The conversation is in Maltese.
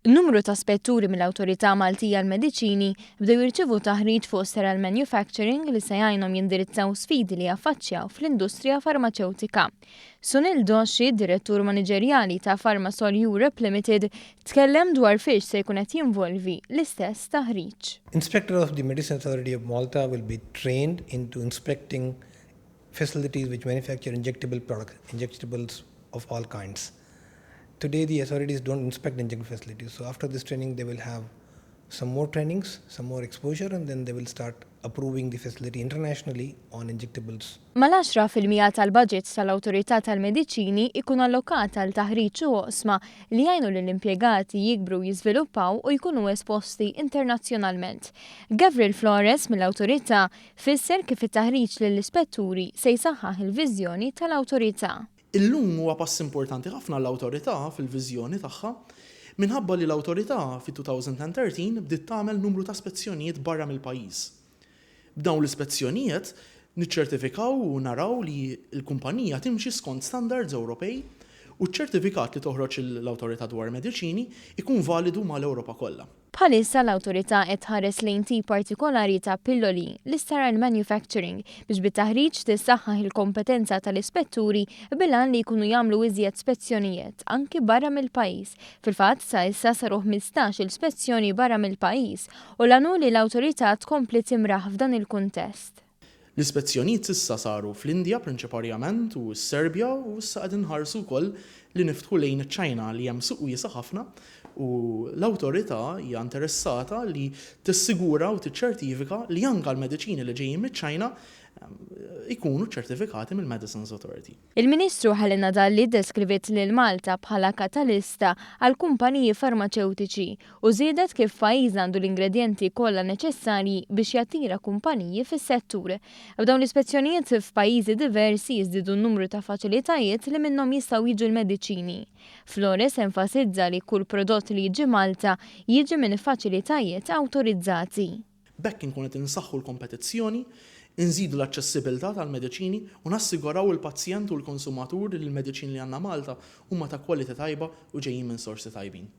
Numru ta' spetturi mill-Awtorità Maltija għall-Mediċini bdew jirċievu taħriġ fuq sterile manufacturing li se jgħinhom jindirizzaw sfidi li jaffaċċjaw fl-industrija farmaċewtika. Sunil Doshi, direttur maniġerjali ta' Pharmasol Europe Limited, tkellem dwar fiex se jkun qed jinvolvi l-istess taħriġ. Inspector of the Medicine Authority of Malta will be trained into inspecting facilities which manufacture injectable products, injectables of all kinds. Today, the authorities don't inspect injectable facilities. So after this training, they will have some more trainings, some more exposure, and then they will start approving the facility internationally on injectables. Mal-10% tal-budget tal-Awtorità tal-Mediċini ikun allokat għal taħriġ u oqsma li jgħinu lill-impjegati jikbru, jiżviluppaw u jkunu esposti internazzjonalment. Gabriel Flores mill-Awtorità fisser kif it-taħriġ lill-ispetturi se jsaħħaħ il-viżjoni tal-awtorità. Illum huwa pass importanti ħafna l-awtorità fil-viżjoni tagħha minħabba li l-awtorità fit-2013 bdiet tagħmel numru ta' spezzjonijiet barra mill-pajjiż. B'dawn l-ispezzjonijiet niċċertifikaw u naraw li l-kumpanija timxi skont standards Ewropej u ċ-ċertifikat li toħroġ l-awtorità dwar mediċini ikun validu mal-Ewropa kollha. Bħalissa l-awtorità qed tħares lejn tip partikolari ta' pilloli, l-sterile manufacturing, biex bit-taħriġ tissaħħaħ il-kompetenza tal-ispetturi bil-għan li jkunu jagħmlu iżjed spezzjonijiet anki barra mill-pajjiż. Fil-fatt sa issa saru 15 il-spezzjoni barra mill-pajjiż u l-għan hu li l-awtorità tkompli timraħ f'dan il-kuntest. L-ispezzjonijiet issa saru fl-Indja prinċiparjament u s-Serbja u issa qegħdin nħarsu wkoll li niftħu lejn iċ-Ċina li hemm suq wiesa' ħafna u l-awtorità hija interessata li tissigura u tiċċertifika li anke l-mediċini li ġejjin miċ-Ċina ikunu ċertifikati mill-Medicines Authority. Il-Ministru Helena Dalli deskriviet lil Malta bħala katalista għal kumpaniji farmaċewtiċi u żiedet kif pajjiż għandu l-ingredjenti kollha neċessarji biex jattira kumpaniji fis-settur. B'dawn l-ispezzjonijiet f'pajjiżi diversi jiżdiedu n-numru ta' faċilitajiet li minnhom jistgħu jiġu l-mediċini. Flores enfasizza li kull prodott li jiġi Malta jiġi minn faċilitajiet awtorizzati. B'hekk inkun qed insaħħu l-kompetizzjoni, inżidu l-aċċessibilità tal-mediċini u nassiguraw il-pazjent u l-konsumatur li l-mediċini li għandna Malta huma ta' kwalità tajba u ġejjin minn sorsi tajbin.